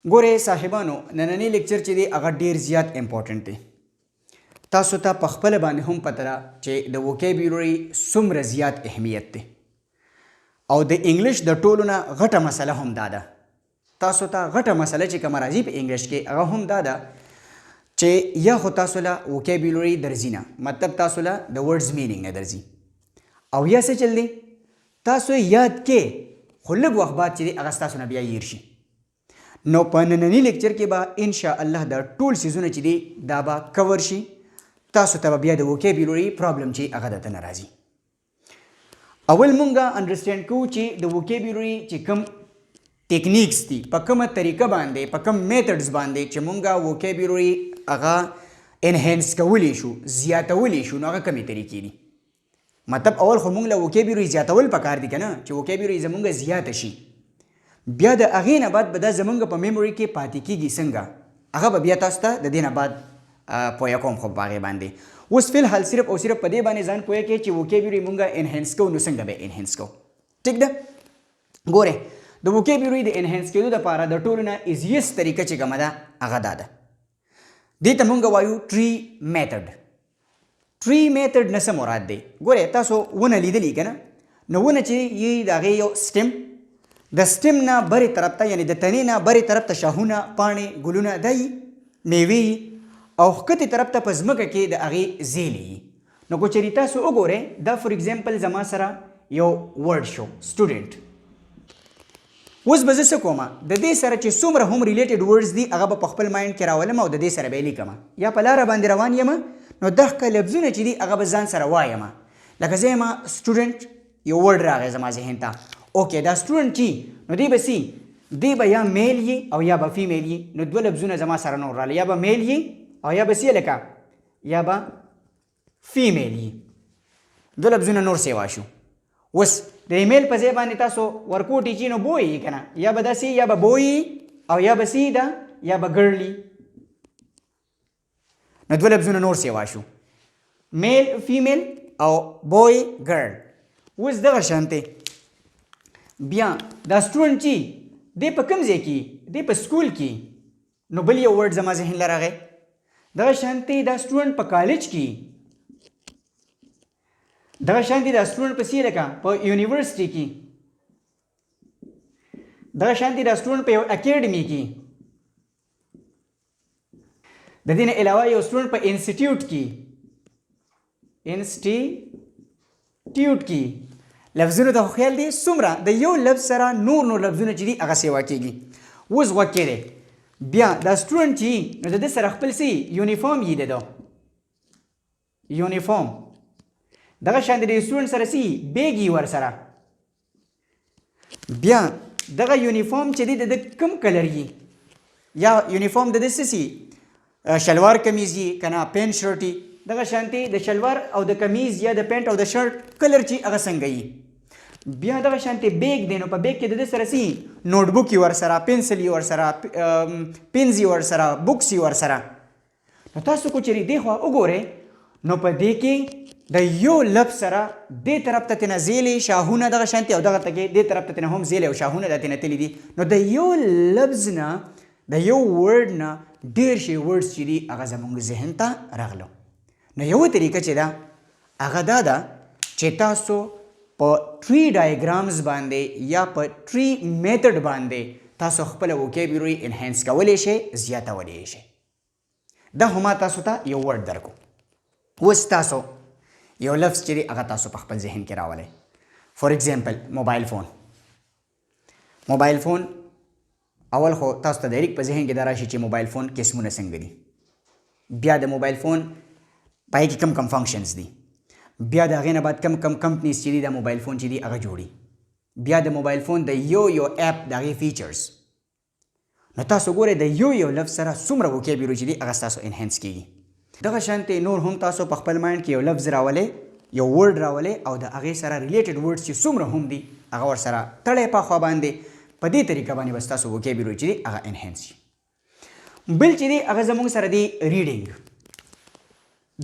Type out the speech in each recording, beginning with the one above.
ګورئ صاحبانو، نننی لیکچر چې دی هغه ډیر زیات امپورټنټ دی. تاسو ته په خپله باندې هم پته ده چې د ووکیبولري څومره زیات اهمیت دی، او د انګلیش د ټولو نه غټه مسله هم دا ده. تاسو ته غټه مسله چې کومه راځي په انګلیش کې، هغه هم دا ده چې یا خو تاسو له ووکیبولري درځي نه، مطلب تاسو له د ورډز مینینګ نه درځي، او یا څه چل دی، تاسو یې یاد کې خو لږ وخت بعد چې دی هغه ستاسو نه بیا هیر شي. نو په ننني لیکچر کې به ان شاء الله دا ټول څیزونه چې دي دا به کور شي. تاسو ته به بیا د ووکیبولري پرابلم چې هغه درته نه راځي. اول مونږه انډرسټینډ کوو چې د ووکیبولري چې کوم ټیکنیکس دي، په کومه طریقه باندې، په کوم میتھډز باندې چې مونږه ووکیبولري هغه انهینس کولی شو، زیاتولی شو، نو هغه کومې طریقې دي. مطلب اول خو مونږ له ووکیبولري زیاتول پکار دي که نه، چې ووکیبولري زمونږ زیاته شي، بیا د هغې نه بعد به دا زمونږ په میموري کې پاتې کیږي څنګه، هغه به بیا تاسو ته د دې نه بعد پوهه کوم. خو په هغې باندې اوس فی الحال صرف او صرف په دې باندې ځان پوهه کړئ چې ووکیبولري مونږ انهینس کوو، نو څنګه به انهینس کوو. ټیک ده؟ ګورئ، د ووکیبولري د انهینس کېدو دپاره د ټولو نه ایزیست طریقه چې کومه ده هغه دا ده. دې ته مونږ وایو ټری میتھډ. ټری میتھډ نه څه مراد دی؟ ګورئ، تاسو ونه لیدلی که نه؟ نو ونه چې یي د هغې یو سټیم، د سټیم نه برې طرف ته، یعنې د تنې نه برې طرف ته شاهونه، پاڼې، ګلونه دی، میوې، او ښکتې طرف ته په ځمکه کې د هغې زیلې یي. نو که چېرې تاسو وګورئ، دا فار اگزامپل زما سره یو ورډ شو، سټوډنټ. اوس به زه څه کوم؟ د دې سره چې څومره هم ریلیټډ ورډز دي هغه به په خپل مایند کې راولم او د دې سره به یې لیکم. یا په لاره باندې روان یم، نو دغه لفظونه چې دي هغه به ځان سره وایم. لکه زه یم سټوډنټ، یو ورډ راغی زما ذهن ته. اوکې، دا سټوډنټ چې نو دی به سی، دی به یا میل یي او یا به فیمیل یي. نو دوه لفظونه زما سره نور راغله، یا به میل یي او یا به سی لکه یا به فیمیل یي. دوه لفظونه نور سیوا شو. اوس د ایمیل په ځای باندې تاسو ورکوټي چې نو بوی یي که نه، یا به داسې، یا به بوی او یا به سی ده یا به ګرلی. نو دوه لفظونه نور سیوا شو، میل، فیمیل او بوی، ګرل. اوس دغه شانتې بیا دا سټوډنټ چې دی په کوم ځای کې دی؟ په سکول کې. نو بل یو ورډ زما ذهن له راغی. دغه شانتې دا سټوډنټ په کالج کې. دغه شانتې دا سټوډنټ په سی لکه په یونیورسټي کې. دغه شانتې دا سټوډنټ په یو اکیډمي کې. د دې نه علاوه یو سټوډنټ په انسټیټیوټ کې، انسټیټیوټ کې. لفظونو ته خو خیال دی، څومره د یو لفظ سره نور نور لفظونه چې دي هغه سیوا کېږي. اوس غوږ کېږدئ، بیا دا سټوډنټ چې نو د ده سره خپل څه یونیفارم یي، د ده یونیفارم. دغه شان د دې سټوډنټ سره څه بیګ یي ورسره. بیا دغه یونیفارم چې دی د ده کوم کلر یي، یا یونیفارم د ده څه سي، شلوار کمیز یي که نه پینټ شرټ یي. دغه شانتې د شلوار او د کمیز یا د پینټ او د شرټ کلر چې هغه څنګه یي. بیا دغه شانتې بیګ دی، نو په بیګ کې د ده سره څه نوټبوک یې ورسره، پنسل یې ورسره، پنز یې ورسره، بوکس یې ورسره. نو تاسو که چېرې دې خوا وګورئ، نو په دې کې د یو لفظ سره دې طرف ته ترېنه زیلې، شاهونه دغه شانتې، او دغه ته کې دې طرف ته ترېنه هم زیلې او شاهونه دا ترېنه تللي دي. نو د یو لفظ نه، د یو ورډ نه ډېر شی ورډز چې دي هغه زموږ ذهن ته راغلو. نو یوه طریقه چې ده هغه دا ده چې تاسو په ټری ډایګرامز باندې یا په ټری میتھډ باندې تاسو خپله ووکیبولري انهینس کولی شئ، زیاتولی شئ. دا خو ما تاسو ته یو ورډ درکو. اوس تاسو یو لفظ چې دی هغه تاسو په خپل ذهن کې راولئ. فار اگزامپل موبایل فون. موبایل فون اول خو تاسو ته ډایرکټ په ذهن کې دا راشي چې موبایل فون قسمونه څنګه دي، بیا د موبایل فون په هغې کې کوم کوم فنکشنز دي، بیا د هغې نه بعد کوم کوم کمپنیز چې دي د موبایل فون چې دي هغه جوړي، بیا د موبایل فون د یو یو اپ د هغې فیچرز. نو تاسو ګورئ، د یو یو لفظ سره څومره ووکیبولري چې دي هغه ستاسو انهینس کیږي. دغه شانتې نور هم تاسو په خپل مایند کې یو لفظ راولئ، یو ورډ راولئ، او د هغې سره ریلیټډ ورډز چې څومره هم دي هغه ورسره تړی په خوا باندې. په دې طریقه باندې به ستاسو ووکیبولري چې دي هغه انهینس شي. بل چې دی هغه زموږ سره دی ریډینګ.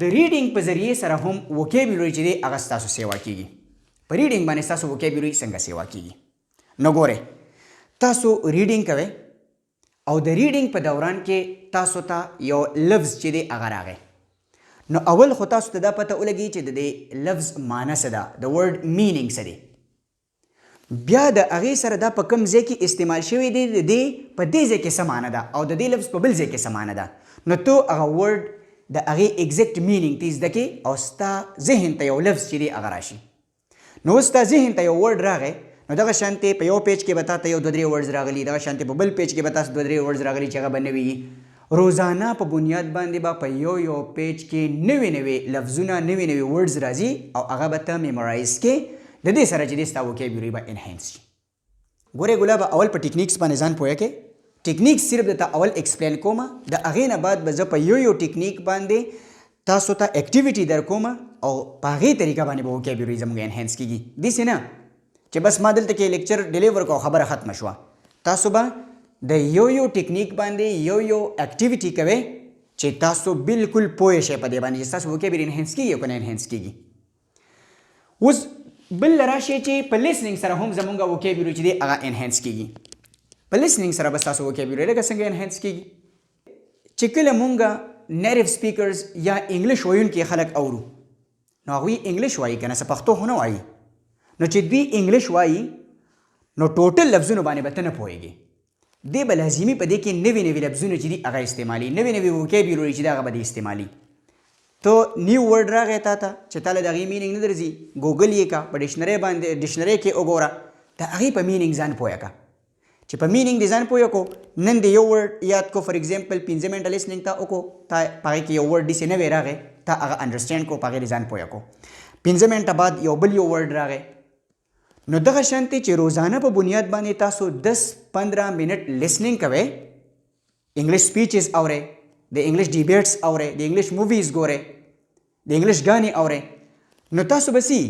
د ریډینګ په ذریعه سره هم ووکیبولري چې دی هغه ستاسو سیوا کیږي. په ریډینګ باندې ستاسو ووکیبولري څنګه سیوا کیږي؟ نو ګورئ، تاسو ریډینګ کوئ. او د ریډینګ په دوران کې تاسو ته یو لفظ چې دی هغه راغی، نو اول خو تاسو ته دا پته ولګي چې د دې لفظ معنی څه ده، د ورډ مینینګ څه دی. بیا د هغې سره دا په کوم ځای کې استعمال شوی دی، د دې په دې ځای کې څه معنی ده او د دې لفظ په بل ځای کې څه معنی ده. نو ته هغه ورډ د هغې ایگزیکټ مینینګ ته زده کې او ستا ذهن ته یو لفظ چې دی هغه راشي. نو اوس ستا ذهن ته یو ورډ راغی، نو دغه شانتې په یو پیج کې به تا ته یو دوه درې ورډز راغلي، دغه شانتې په بل پیج کې به تاسو دوه درې ورډز راغلي چې هغه به نوي وي. روزانه په بنیاد باندې به په یو یو پیج کې نوي نوي لفظونه، نوي نوي ورډز راځي او هغه به ته میمورایز کې. د دې سره چې دی ستا وکیبولري به انهانس شي. ګورې ګلابه، اول په ټیکنیکس باندې ځان پوهه کې. ټیکنیک صرف درته اول ایکسپلین کوم، د هغې نه بعد به زه په یو یو ټیکنیک باندې تاسو ته اکټیویټي در کوم او په هغې طریقه باندې به وکیبولري زموږ انهانس کیږي. داسې نه چې بس ما دلته کې لیکچر ډیلیور کو، خبره ختمه شوه. تاسو به د یو یو ټیکنیک باندې یو یو اکټیویټي کوئ چې تاسو بالکل پوه شئ په دې باندې چې ستاسو وکیبولري انهانس کیږي او که نه انهانس کیږي. اوس بل راشي چې په لیسنینګ سره هم زمونږ وکیبولري چې دی هغه انهانس کیږي. په لیسنینګ سره به ستاسو وکیبولري لکه څنګه انهانس کیږي؟ چې کله مونږ نیټیو سپیکرز یا انګلیش ویونکي خلک اورو، نو هغوی انګلیش وایي که نه، څه پښتو خو نه وایي. نو چې دوی انګلیش وایي، نو ټوټل لفظونو باندې به ته نه پوهېږې. دی به لازمي په دې کې نوي نوي لفظونه چې دي هغه استعمالي، نوي نوي وکیبولري چې دی هغه به دی استعمالي. ته نیو ورډ راغی تا ته چې تا له د هغې مینینګ نه درځي، ګوګل یې که په ډکشنرۍ باندې، ډکشنرۍ کې وګوره، د هغې په مینینګ ځان پوهه که. چې په مینینګ دې ځان پوه کو، نن دې یو ورډ یاد کو، فار ایگزامپل 5 منټه لیسنینګ تا وکړو، تا په هغې کې یو ورډ داسې نوی راغی، تا هغه انډرسټینډ کو، په هغې دې ځان پوه کو. 5 منټه بعد یو بل یو ورډ راغی. نو دغه شانتې چې روزانه په بنیاد باندې تاسو 10-15 منټ لیسنینګ کوئ، انګلیش سپیچز اورئ، د انګلیش ډیبیټس اورئ، د انګلیش موویز ګورئ، د انګلیش ګانې اورئ، نو تاسو به سی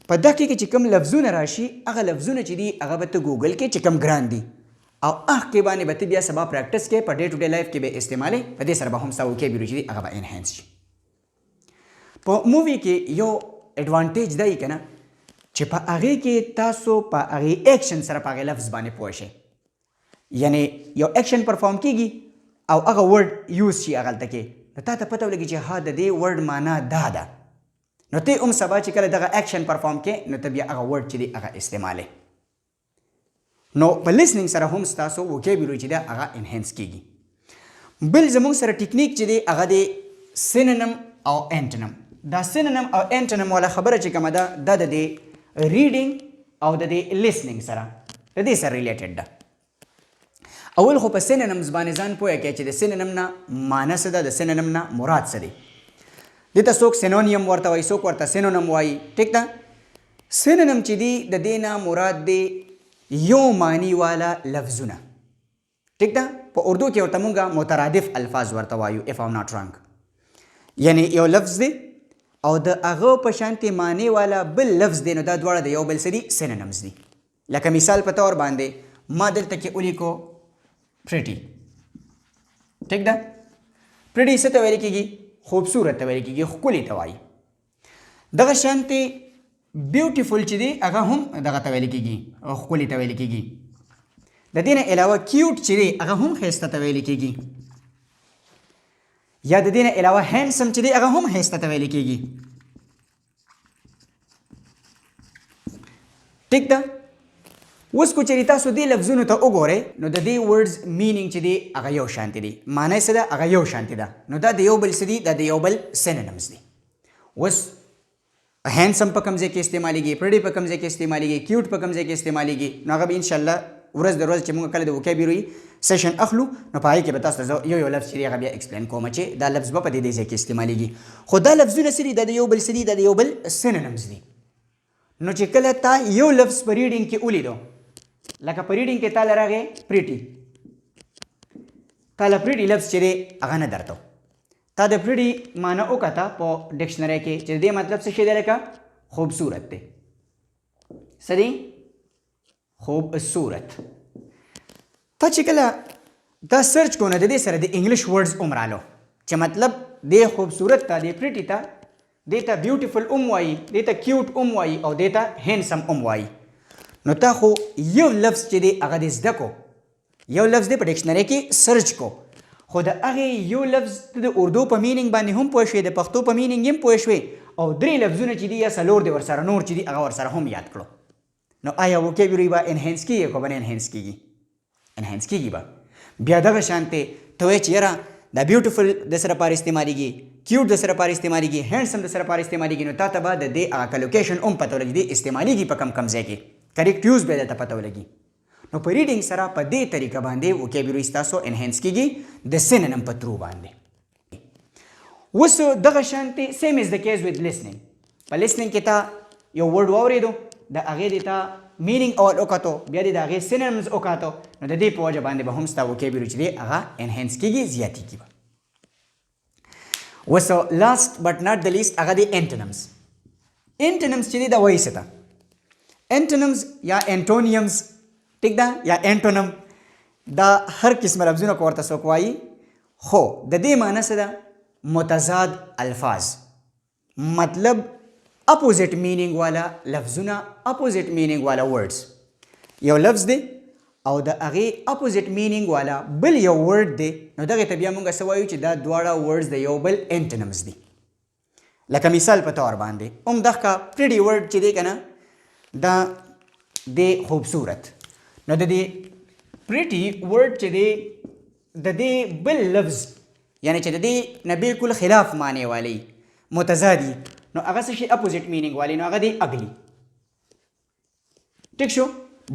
په دغه کې چې کوم لفظونه راشي، هغه لفظونه چې دي هغه به ته ګوګل کې چې کوم ګران دي او هغه باندې به ته بیا سبا پریکټس کې، په ډے ټو ډے لایف کې به استعمالې. په دې سره به هم ستا وکیبولري چې دي هغه به انهانس شي. په مووي کې یو اډوانټیج دی که نه چې په هغې کې تاسو په هغې اکشن سره په هغې لفظ باندې پوه شئ، یعنی یو اکشن پرفارم کیږي او هغه ورډ یوز شي هغلته کې، نو تا ته پته ولګي چې ها، د دې ورډ معنا دا ده. نو ته هم سبا چې کله دغه اکشن پرفارم کې، نو ته بیا هغه ورډ چې دی هغه استعمالې. نو په لیسنینګ سره هم ستاسو وکیبولري چې ده هغه انهانس کیږي. بل زموږ سره ټیکنیک چې دی هغه دی سینونم او انټونم. دا سینونم او انټونم والا خبره چې کومه ده، دا د دې ریډینګ او د دې لیسنینګ سره، د دې سره ریلیټډ ده. اول خو په سینونمز باندې ځان پوهه کړئ چې د سینونم نه معنی څه ده، د سینونم نه مراد څه دی. دې ته څوک سینونیم ورته وایي، څوک ورته سینونم وایي، ټیک ده. سینونم چې دی، د دې نه مراد دی یو معنی والا لفظونه، ټیک ده. په اردو کې ورته مونږه مترادف الفاظ ورته وایو، if I'm not wrong. یعنی یو لفظ دی او د هغه په شانتې معنی والا بل لفظ دی، نو دا دواړه د یو بل څه دي؟ سینونمز دي. لکه مثال په تور باندې ما دلته کې ولیکو پریټي، ټیک ده. پریټي څه ته ویل کېږي؟ خوبصورت ته ویل کېږي، ښکلي ته وایي. دغه شانتې بیوټیفول چې دی هغه هم دغه ته ویل کېږي، ښکلي ته ویل کېږي. د دې نه علاوه کیوټ چې دی هغه هم ښایسته ته ویل کېږي، یا د دې نه علاوه هینډسم چې دی هغه هم ښایسته ته ویل کېږي، ټیک ده. اوس کو چېرې تاسو دې لفظونو ته وګورئ، نو د دې ورډز مینینګ چې دی هغه یو شانتې دی، معنی څه ده؟ هغه یو شانتې ده. نو دا د یو بل څه دي؟ دا د یو بل سینونمز دي. اوس هینډسم په کوم ځای کې استعمالېږي، پریډي په کوم ځای کې استعمالېږي، کیوټ په کوم ځای کې استعمالېږي، نو هغه به انشاءالله ورځ در ورځ چې موږ کله د وکیبولري سیشن اخلو، نو په هغې کې به تاسو ته زه یو یو لفظ چې دی هغه بیا ایکسپلین کوم چې دا لفظ به په دې دې ځای کې استعمالېږي. خو دا لفظونه څه دي؟ دا د یو بل څه دي؟ دا د یو بل سینونمز دي. نو چې کله تا یو لفظ په ریډینګ کې ولیدو، لکه په ریډینګ کې تا له راغی پریټي، تا له پریټي لفظ چې دی هغه نه درته، تا د پریټي معنی وکته په ډکشنري کې چې د دې مطلب څه شی دی؟ لکه خوبصورت دی. څه دی؟ خوبصورت. تا چې کله دا سرچ کو، نو د دې سره د انګلیش ورډز هم رالو چې مطلب دې خوبصورت ته، دې پریټي ته، دې ته بیوټیفل هم وایي، دې ته کیوټ هم وایي او دې ته هینډسم هم وایي. نو تا خو یو لفظ چې دی هغه دې زده کو. یو لفظ دې په ډکشنری کې سرچ کو، خو د هغې یو لفظ ته د اردو په مینینګ باندې هم پوه شوې، د پښتو په مینینګ هم پوه شوې، او درې لفظونه چې دي یا څلور دې ورسره نور چې دي هغه ورسره هم یاد کړو. نو آیا ووکیبولري به انهینس کیږي که به نه انهینس کیږي؟ انهینس کیږي به. بیا دغه شانته ته وایې چې یاره دا بیوټیفل د سره پاره استعمالیږي، کیوټ د سره پاره استعمالیږي، هینډسم د سره پاره استعمالیږي، نو تا ته به د دې هغه کلوکیشن هم پته ولګي، دې استعمالیږي په کم کم ځای کې، کریکټ یوز به درته پته ولګي. نو په ریډینګ سره په دې طریقه باندې ووکیبولري ستاسو انهینس کیږي د سینونم په ترو باندې. اوس دغه شانتې سیم از د کیس وذ لیسنینګ. په لیسنینګ کې تا یو ورډ واورېدو، د هغې دې تا مینینګ اول وکتو، بیا دې د هغې سینونمز وکتو، نو د دې په وجه باندې به هم ستا ووکیبولري چې دی هغه انهینس کیږي، زیاتیږي به. اوس لاست بټ ناټ د لیست هغه دی انټونمز. انټونمز چې دی دا وایي څه ته؟ انټونمز یا انټونیمز، ټیک ده، یا انټونم، دا هر قسم لفظونه که ورته څوک وایي، خو د دې معنی څه ده؟ متضاد الفاظ، مطلب اپوزیټ مینینګ والا لفظونه، اپوزیټ مینینګ والا ورډز. یو لفظ دی او د هغې اپوزیټ مینینګ والا بل یو ورډ دی، نو دغې ته بیا مونږ څه وایو؟ چې دا دواړه ورډز د یو بل انټونمز دي. لکه مثال په تور باندې هم دغه پریډي ورډ چې دی که نه، دا دی خوبصورت، نو د دې پریټي ورډ چې دی د دې بل لفظ، یعنی چې د دې نه بالکل خلاف معنی والی، متضادي، نو هغه څه شي؟ اپوزیټ مینینګ والی، نو هغه دی اګلی، ټیک شو،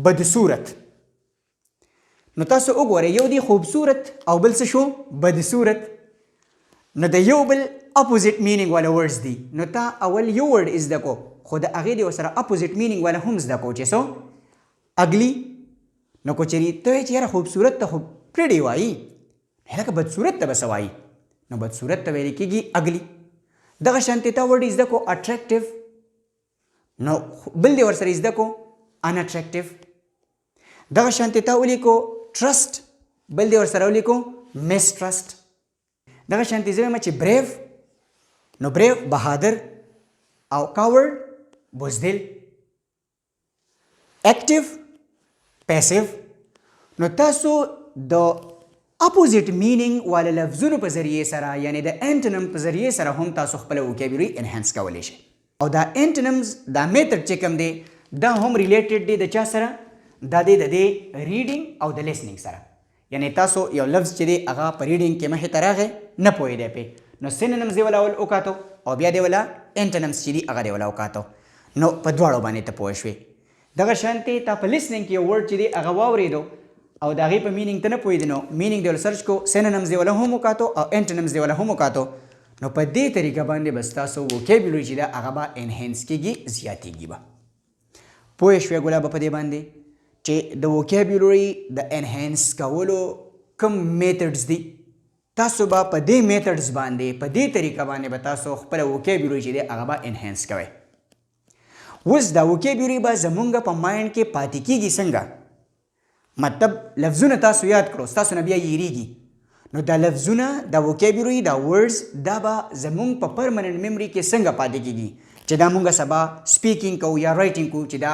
بدصورت. نو تاسو وګورئ، یو دی خوبصورت او بل څه شو؟ بدصورت. نو د یو بل اپوزیټ مینینګ والا ورډز دي. نو تا اول یو ورډ زده کو، خو د هغې دی ورسره اپوزیټ مینینګ والا هم زده کو چې څو؟ اګلی. نو که چېرې ته وایې چې یاره خوبصورت ته خو پریډي وایي، لکه بدصورت ته به څه وایي؟ نو بدصورت ته ویل کېږي اګلی. دغه شانتې تا ورډ زده کو اټریکټیو، نو بل دی ورسره زده کو ان اټریکټیو. دغه شانتې تا ولیکو ټرسټ، بل دی ورسره ولیکو میسټرسټ. دغه شانتې زه وایم چې بریو، نو بریو بهادر او کاورډ بزدل، اکټیو پیسیو. نو تاسو د اپوزیټ مینینګ والا لفظونو په ذریعه سره، یعنی د انټونم په ذریعه سره هم تاسو خپل ووکیبولري انهانس کولی شئ. او دا انټونمز دا میتھډ چې کوم دی دا هم ریلیټډ دی د چا سره؟ دا دی د دې ریډینګ او د لیسنینګ سره. یعنی تاسو یو لفظ چې دی هغه په ریډینګ کې مخې ته راغی، نه پوهېدی پې، نو سینونمز دې ولا اول وکاتو او بیا دې ولا انټونمز چې دي هغه دې ولا وکاتو، نو په دواړو باندې ته پوه شوې. دغه شانتې تا په لیسنینګ کې یو ورډ چې دی هغه واورېدو او د هغې په مینینګ ته نه پوهېدې، نو مینینګ دې ولا سرچ کو، سینونمز دې ولا هم وکاتو او انټونمز دې ولا هم وکاتو. نو په دې طریقه باندې به ستاسو ووکیبولري چې ده هغه به انهینس کېږي، زیاتېږي به. پوه شوې ګلابه په دې باندې چې د ووکیبولري د انهینس کولو کوم میتھډز دي؟ تاسو به په دې میتھډز باندې، په دې طریقه باندې به تاسو خپله ووکیبولري چې دی هغه به انهینس کوئ. اوس دا ووکیبولري به زمونږ په مایند کې پاتې کیږي څنګه؟ مطلب لفظونه تاسو یاد کړو، ستاسو نه بیا یریږي، نو دا لفظونه، دا ووکیبولري، دا ورډز، دا به زمونږ په پرمننټ میموري کې څنګه پاتې کیږي چې دا مونږ سبا سپیکینګ کوو یا رایټینګ کوو، چې دا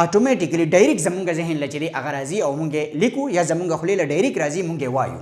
اتوماتیکلی ډایرکټ زمونږ ذهن له چې دی هغه راځي او مونږ یې لیکو، یا زمونږ خولې له ډایرکټ راځي، مونږ یې وایو؟